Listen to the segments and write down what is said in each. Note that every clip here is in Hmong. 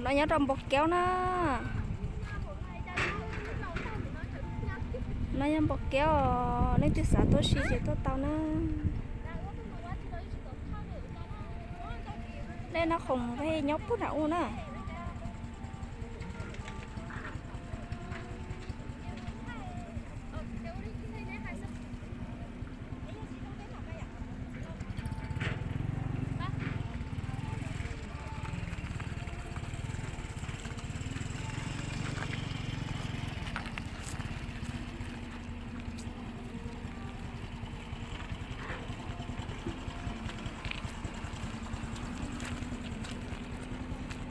No nyob rau Npau Keub na. No yog Npau Keub os, leej twg xav tuaj si ces tuaj tau na. Dej Nab Khoom nqeg nyob puag nram ub na.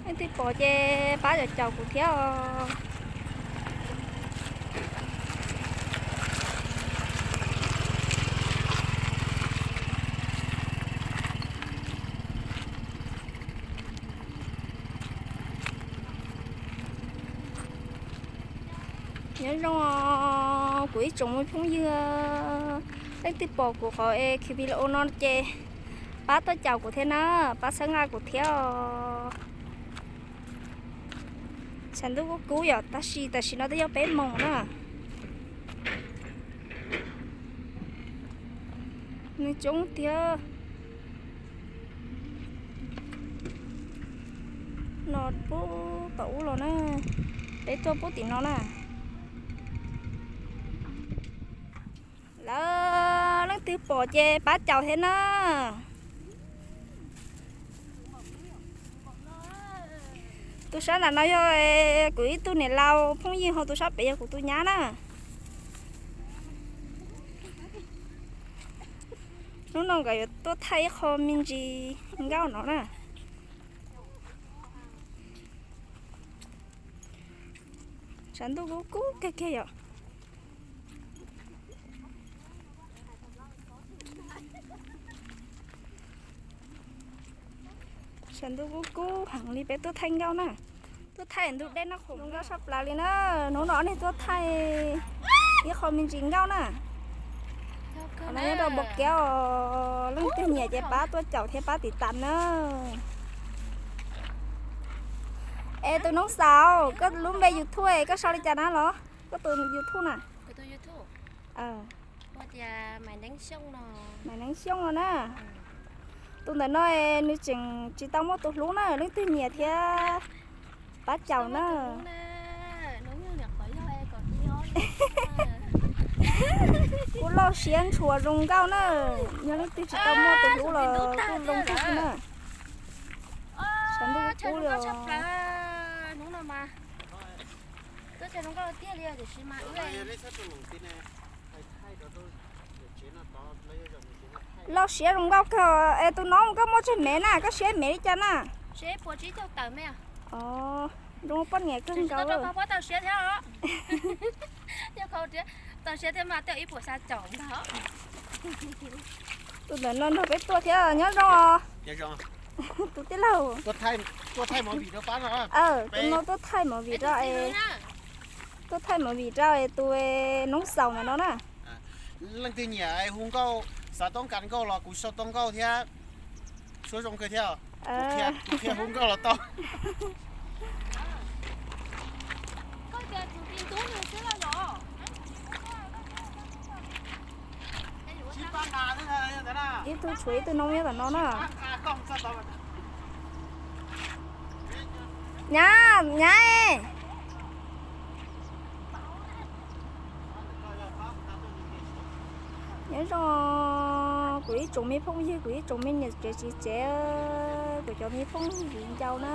Leej twg pom ces pab caum caum kuv thiab os. Nyob zoo kuv ib tsoom me phooj ywg, leej twg pom kuv qhov es video no ces pab tuaj caum kuv thiab na, pab txhawb nqa kuv thiab os. Tshav ntuj kub kub yom, tab sis tam sim no twb yog peb moos na. Neeg coob tiag. No pub tom ub los na, peb tuaj pub tim no na. Lawv leej twg pom ces pab caum thiab na. Tus sab nram no yog kuv ib tug niam laus phooj ywg, ho tus sab pem yog kuv tus nyab na. Hnub no nkawd yuav tuaj thaij ib qho me ntsis nkauj no na. Tshav ntuj kub kub kiag kiag yom. Tshav ntuj kub kub heev li, peb tuaj thaij nkauj na. Tuaj thaij ntug dej Nab Khoom zoo nkauj saj plaws li na. Hnub no ob niag tuaj thaij ib qho me ntsis nkauj na. Qhov no nyob rau Npau Keub os, leej twg nyiam ces pab tuaj caum thiab pab tiv tas na. Es tus noob xaus, koj lub npe YouTube koj sau li cas na los? Koj tus YouTube na? Maiv Neeb Xyooj no na. Tus ntawm no nws tseem tsis tau muaj tus hlub na, leej twg nyiam thiab pab caum na. Kuj loj siab ntshua zoo nkauj na, yog leej twg tsis tau muaj tus hlub los kuj zoo kawg na. Tshav ntuj kub li os. Loj siab zoo nkauj kawg. Es tus noob koj muaj tsawg mev na, koj siab mev li cas na? Zoo poj niam kawg nkaus. Tus ntawm no nrog peb tuaj thiab, nyob zoo os. Tus tij laug. Tus no tuaj thaij movie rau, tuaj thaij movie rau tus noob xaus ntawm no na. Leej twg nyiam hu nkauj, xav toob kas nkauj los kuv sau toob nkauj thiab. Suab zoo kawg thiab. Kuv qhia hu nkauj los tau. Ib tug tshuav ib tug noob nyob tom no na. Nyab, nyab. Nyob zoo kuv ib tsoom me phooj ywg, kuv ib tsoom me niam tsev txiv tsev, kuv cov me phooj ywg viv ncaus na.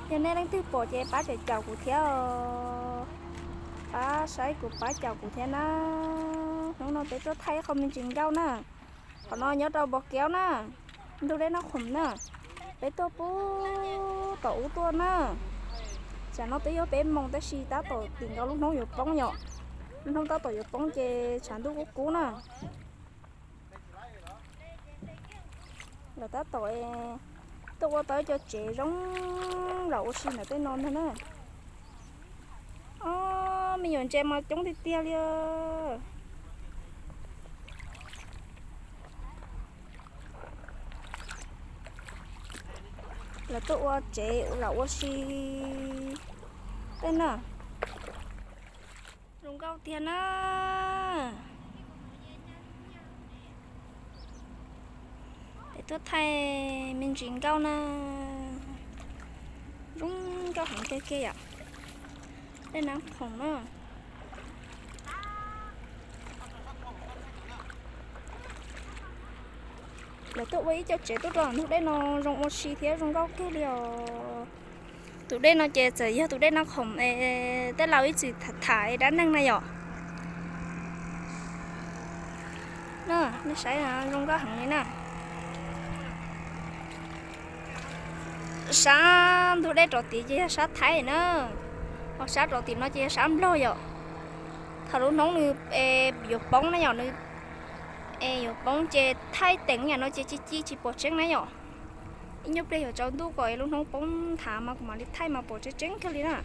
Yog nej leej twg pom ces pab caum caum kuv thiab os. Pab saib kuv, pab caum kuv thiab na. Hnub no peb tuaj thaij ib qho me ntsis nkauj na. Qhov no nyob rau Npau Keub na, ntug dej Nab Khoom na. Peb tuaj pub tom ub tuaj na. Tsam no twb yog peb moos tab sis tab tom tim nkaus lub hnub yuav poob yom. Lub hnub tab tom yuav poob ces tshav ntuj kub kub na. Lawv tab tom tuaj ua tau ib co tsev zoo los ua si ntawm tej no ntag na. Ob, me nyuam ntses mas coob tiag tiag li. Lawv tuaj ua tsev los ua si tej na. Zoo nkauj tiag na. Peb tuaj thaij me ntsis nkauj na. Zoo nkauj heev kawg kiag yom. Dej Nab Khoom na. Lawv tuaj ua ib co tsev tuaj rau ntug dej no zoo ua si thiab zoo nkauj kawg li os. Tus dej no ces txawm yog tus dej Nab Khoom es tej laus ib txwm tham tham dab neeg na yom. Nej saib zoo nkauj heev li na. Sab ntug dej rov tid ces yog sab Thaib na, ho sab rov tid no ces yog sab Nplog yom. Thaum lub hnub nws yuav poob na yom, nws yuav poob ces thaij teem yam no ces ci ci tsis pom tseeb na yom. Ib nyuag pliag yuav tsaus ntuj kom lub hnub poob nthav mas kuv mam li thaij mas pom tseeb tseeb kawg li na.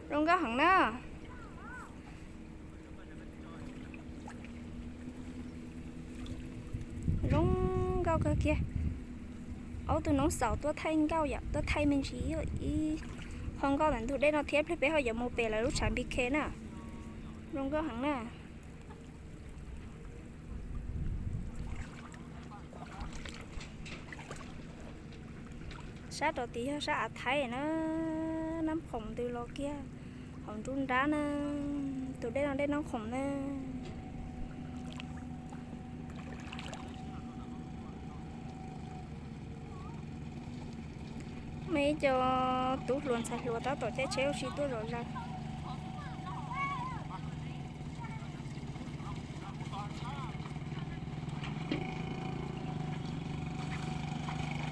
Zoo nkauj heev na. Zoo nkauj kawg kiag. Ob tug noob xaus tuaj thaij nkauj yom, tuaj thaij me ntsis ib qho nkauj ntawm ntug dej no thiab pliag peb ho yuav mus pem lawv lub tshav Npi Khe na. Zoo nkauj heev na. Sab rov tid yog sab av Thaib na, Nab Khoom ntws los kiag hauv nruab nrab na, tus dej no dej Nab Khoom na. Muaj ib co tub hluas ntxhais hluas tab tom caij tsheb ua si tuaj zom zaws.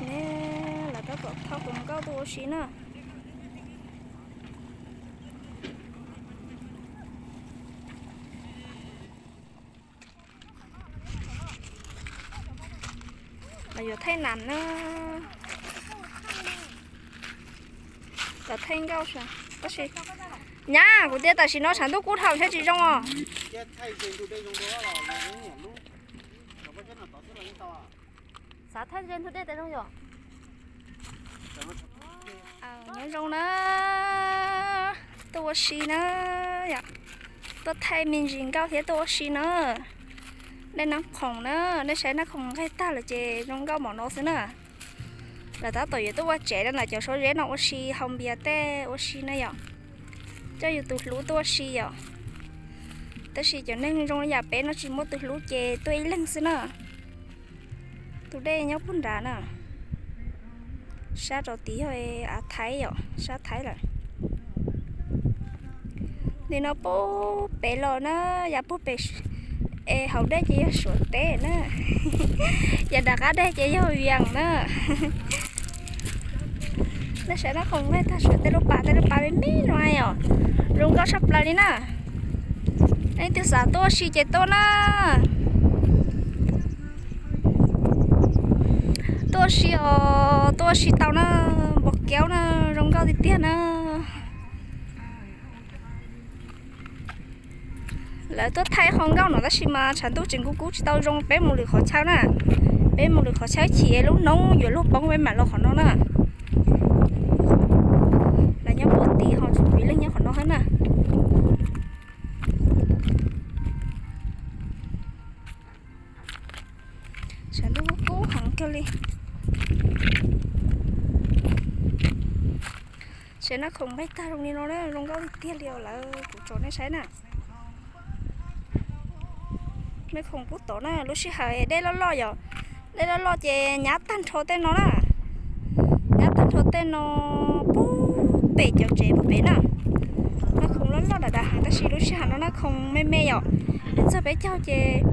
Ne, lawv tab tom thauj hluas nkauj tuaj ua si na. Lawv yuav thaij nam na. Lawv thaij nkauj tab sis, nyab, kuv tias tam sim no tshav ntuj kub dhau saib tsis zoo os. Xav thaij ze ntug dej tas zoo yom. Nyob zoo na, tuaj ua si na, tuaj thaij me ntsis nkauj thiab tuaj ua si na. Dej Nab Khoom na, nej saib Nab Khoom nqaij tag lawm ces zoo nkauj npaum no xwb na. Lawv tab tom yuav tuaj ua tsev rau ntawm cov suab zeb no ua si haus npias tej ua si na yom. Coj yus tus hlub tuaj ua si yom. Tab sis cov neeg zoo li yam peb no tsis muaj tus hlub ces tuaj ib leeg xwb na. Tus dej nyob puag nrad na. Sab rau tid yog av Thaib yom, sab Thaib lawm. Nim no puag pem los na, yav puag pem es hauv dej ces yog Suav teb na, yav nram qab deg ces yog Vias na. Nej saib Nab Khoom nqaij tag, Suav tej lub pas, tej lub pas me me no yom, zoo nkauj tshaj plaws li na. Leej twg xav tuaj ua si ces tuaj na. Tuaj ua si os, tuaj ua si tau na, npos kiaub na, zoo nkauj tiag tiag na. Lawv tuaj thaij qhov nkauj no tab sis mas tshav ntuj tseem kub kub tsis tau zoo, peb mus lwm qhov chaw na. Peb mus lwm qhov chaw chim lub hnub yuav luag poob peb mam los qhov no na. Lawv nyob puag tid ho tshuav kuv ib leeg nyob qhov no thiab na. Tshav ntuj kub heev kawg li. Saib Nab Khoom nqaij tag zoo li no na, zoo nkauj tiag tiag li os lawv, kuv tsom nej saib na. Nab Khoom puag tod na, lub sij hawm dej loj loj yom, dej loj loj ces nyab tag nrho tej no na. Nyab tag nrho tej no puag pem cov tsev puag pem na. Nab Khoom loj loj dav dav heev tab sis lub sij hawm no Nab Khoom me me yom, nws txog peb caug ces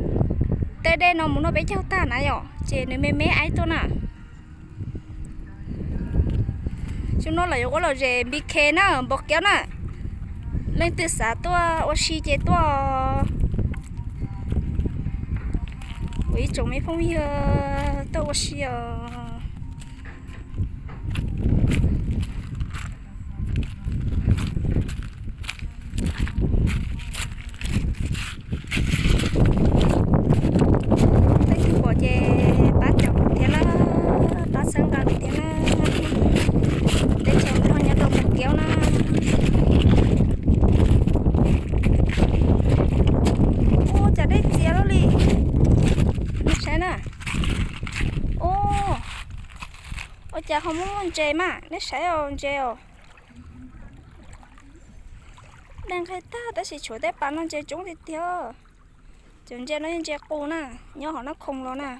tej dej no mus noj peb caug tag na yom, ces nws me me aib tuaj na. Xyoo no lawv yuav ua lom zem Npi Khe na, npos kiaub na. Leej twg xav tuaj ua si ces tuaj. Kuv ib tsoom me phooj ywg tuaj ua si os. Leej twg Cas ho muaj muaj ntses mas, nej saib os, ntses os. Dej nqaij tag tab sis tshuav tej pas no ntses coob tiag tiag. Cov ntses no yog ntses qus na, nyob hauv Nab Khoom los na.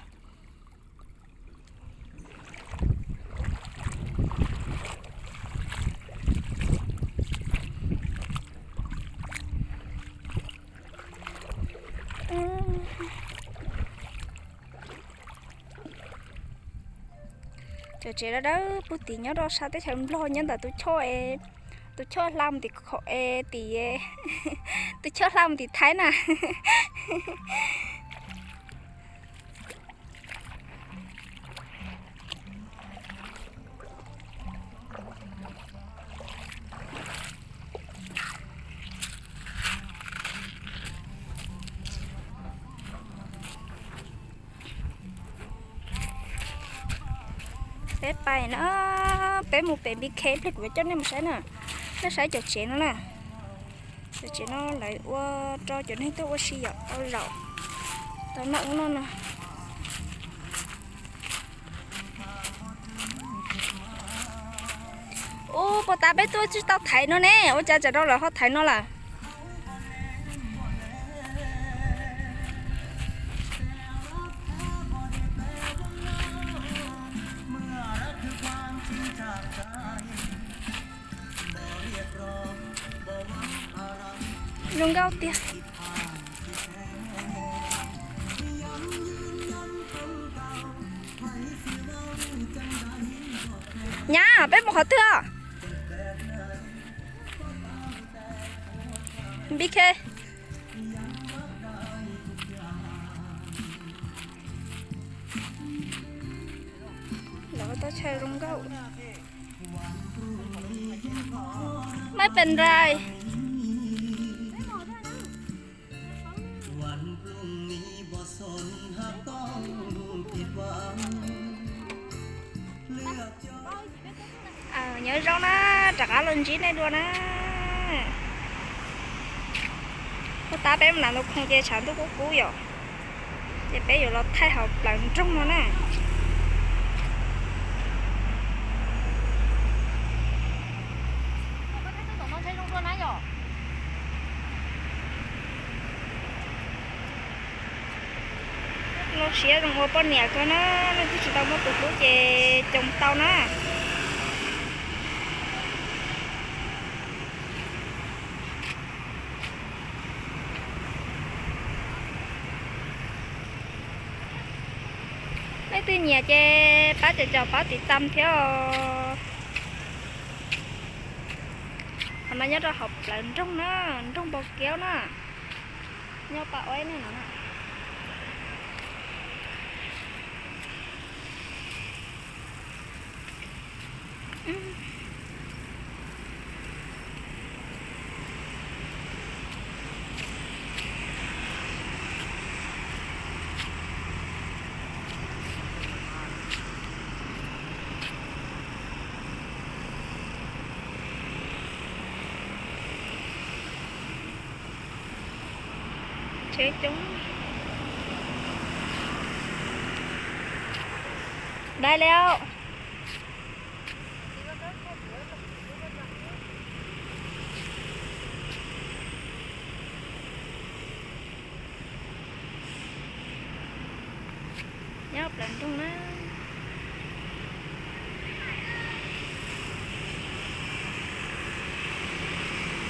Cov tsev dawb dawb puag tim nyob rau sab teb chaws Nplog nyob ntawm tus choj, tus choj hla mus tim, tim, tus choj hla mus tim Thaib na. Peb pais na, peb mus pem B K pliag kuv yuav coj nej mus saib na. Nej saib cov tsev no na. Cov tsev no lawv ua rau cov neeg tuaj ua si yom, tau zaum, tau noj ub noj no. Ub, puag ta peb tuaj tsis tau thaiv no ne, ua cas tsam no lawv ho thaiv no lawm? Zoo nkauj tiag. Nyab, peb mus qhov twg? B K. Lawv tau chaw zoo nkauj. Maj pes nrais. Nyob zoo na, rov qab los ntsib nej dua na. Puag ta peb mus nram ntug khoom ces tshav ntuj kub kub yom, ces peb yuav los thaij hauv plawv nroog no na. Lub siab zoo ua poj niam kawg na, leej twg tsis tau muaj tus hlub ces coo tau na. Leej twg nyiam ces pab caum caum pab tiv tam thiab os. Qhov no nyob rau hauv plawv nroog na, nroog Npau Kev na, nyob Pas Uaib ne no. Tsheb coob. Dai li. Nyob plawv nroog na.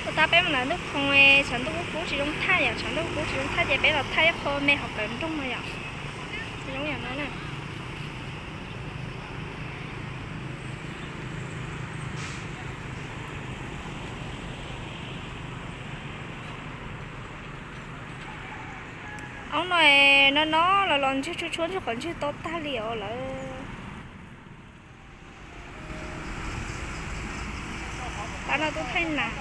Puag ta peb mus nram ntug khoom, tshav ntuj kub kub tsis zoo thaij yom, tshav ntuj kub kub tsis zoo thaij ces peb los thaij ib qho me hauv plawv nroog no yom. Zoo yam no na. Oob no, no no los los ntswg tshuab tshuab ntswg qhov ntswg to tag li os lawm. Pab no tuaj thaij nas.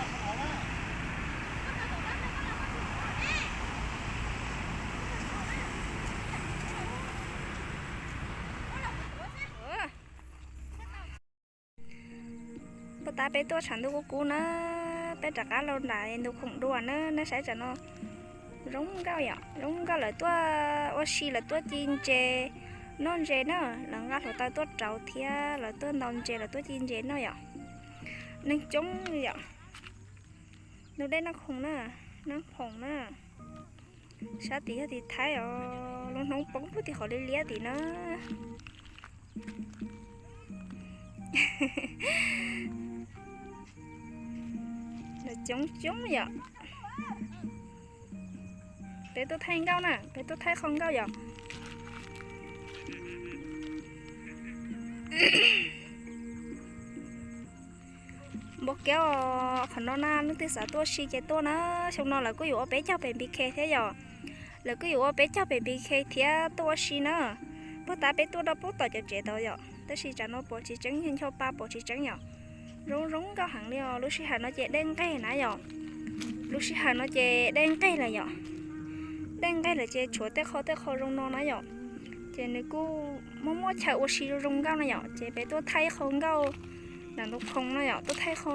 Puag ta peb tuaj tshav ntuj kub kub na, peb rov qab los nram ntug khoom dua na, nej saib tsam no zoo nkauj yom, zoo nkauj lawv tuaj ua si lawv tuaj ci ntses, Noj ntses na, lawv nqa hluav taws tuaj rauv thiab lawv tuaj ntaus ntses, lawv tuaj ci ntses noj yom. Neeg coob yom. Ntug dej Naj Khoom na, Naj Khoom na. Sab tid yog tim Thaib os, lub hnub poob puag tim qhov liab liab tim na. Lawv coob coob yom. Peb tuaj thaij nkauj na, peb tuaj thaij qho nkauj yom. Npau kev os, qhov no na leej twg xav tuaj ua si ces tuaj na. Xyoo no lawv kuj yuav ua peb caug pem Npi Khe thiab yom. Lawv kuj yuav ua peb caug pem Npi Khe thiab tuaj ua si na. Puag ta peb tuaj rau puag tom cov tsev tod yom, tab sis tsam no pom tsis tseeb, ncho pa pom tsis tseeb yom. Zoo zoo nkauj heev li os. Lub sij hawm no ces dej nqeg na yom. Lub sij hawm no ces dej nqeg lawm yom. Dej nqeg lawm ces tshuav tej qho tej qho zoo no na yom. Ces nws kuj muaj muaj chaw ua si zoo zoo nkauj na yom, ces peb tuaj thaij qho nkauj nram ntug khoom no yom, tuaj thaij qho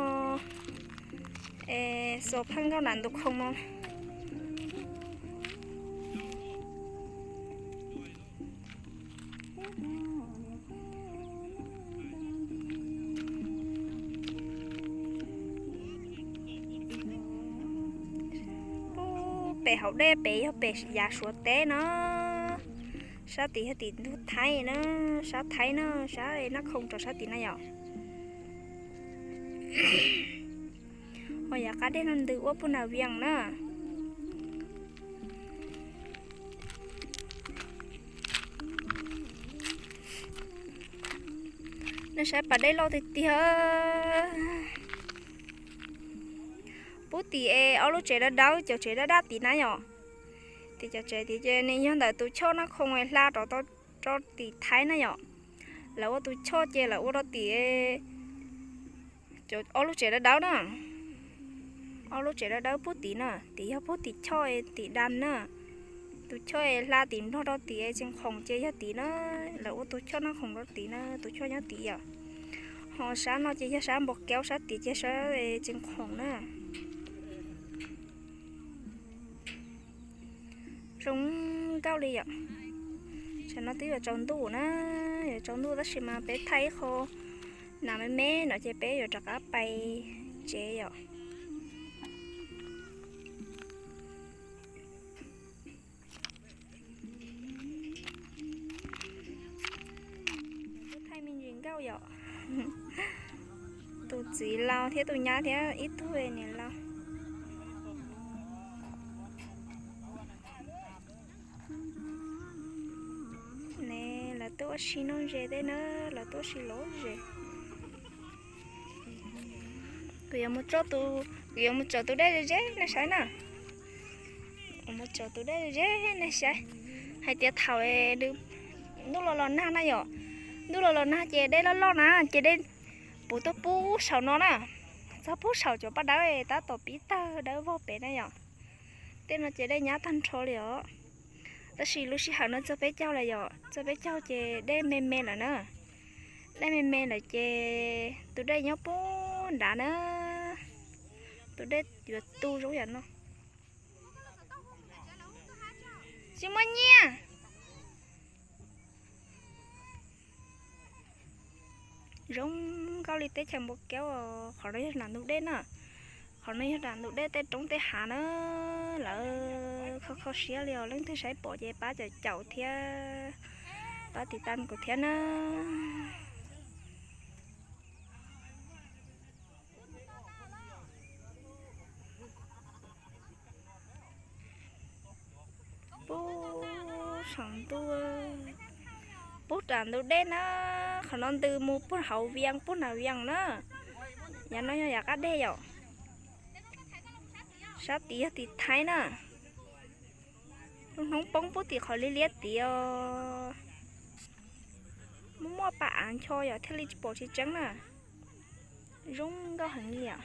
xo phaj nkauj nram ntug khoom no. Pem hauv dej pem yog pem yav Suav teb no. Sab tid yog tim ntug Thaib na, sab Thaib na, sab Naj Khoom rau sab tid na yom. Ho yav qab dej no ntws ua puag nram Vias na. Nej saib pas dej loj tiag tiag. Puag tim es ob lub tsev dawb dawb, cov tsev daj daj tid na yom. Tim cov tsev tid ces nws yog ntawm tus choj Naj Khoom hla rov rau tim Thaib na yom. Lawv ua tus choj ces lawv ua rau tim ob lub tsev dawb dawb na. Ob lub tsev dawb dawb puag tid na, tim yog puag tim choj tim dam na. Tus choj hla tim Nplog rau tim Tseem Khoom ces yog tid na. Lawv ua tus choj Naj Khoom rau tid na, tus choj nyob tid yom. Ho sab no ces yog sab Npau Kev, sab tid ces sab Tseem Khoom na. Zoo nkauj li yom. Tam no twb yuav tsaus ntuj na, yuav tsaus ntuj tab sis mas peb thaij ib qho nas me me no ces peb yuav rov qab pais tsev yom. Thaij me ntsis nkauj yom. Tus txiv laus thiab tus nyab thiab ib tug niam laus. Ne, lawv tuaj ua si noj ntses tej na, lawv tuaj ua si lom zem. Kuv yuav mus tso tus, kuv yuav mus tso tus dej ze ze nej saib na. Kuv mus tso tus dej ze ze nej saib. Hais tias thaum ntuj los los nag na yom, ntuj los los nag ces dej loj loj na ces dej puv tuaj pub saum no na, txog pub saum cov paj dawb tab tom pib tawg dawb vog pem na yom. Tej no ces dej nyab tag nrho li os. Tab sis lub sij hawm no txog peb caug lawm yom, txog peb caug ces dej me me lawm na. Dej me me lawm ces tus dej nyob pub nrad na, tus dej yuav tu zoo yam no. Tsis muaj nyiaj. Zoo nkauj li teb chaws Npau Kev os. Qhov no yog nram ntug dej na. Qhov no yog nram ntug dej tej roob tej hav na. Lawv kho kho siab li os, leej twg saib pom ces pab caum caum thiab pab tiv tam kuv thiab na. Pub saum ntuj, pub nram ntug dej na. Qhov no ntws mus puag hauv Vias, puag nram Vias na. Yav no yog yav qab dej yom. Sab tid yog tim Thaib na. Lub hnub poob pub tim qhov liab liab tid os. Muaj muaj pas av ncho yom thiaj li tsis pom tsis tseeb na. Zoo nkauj heev li yom.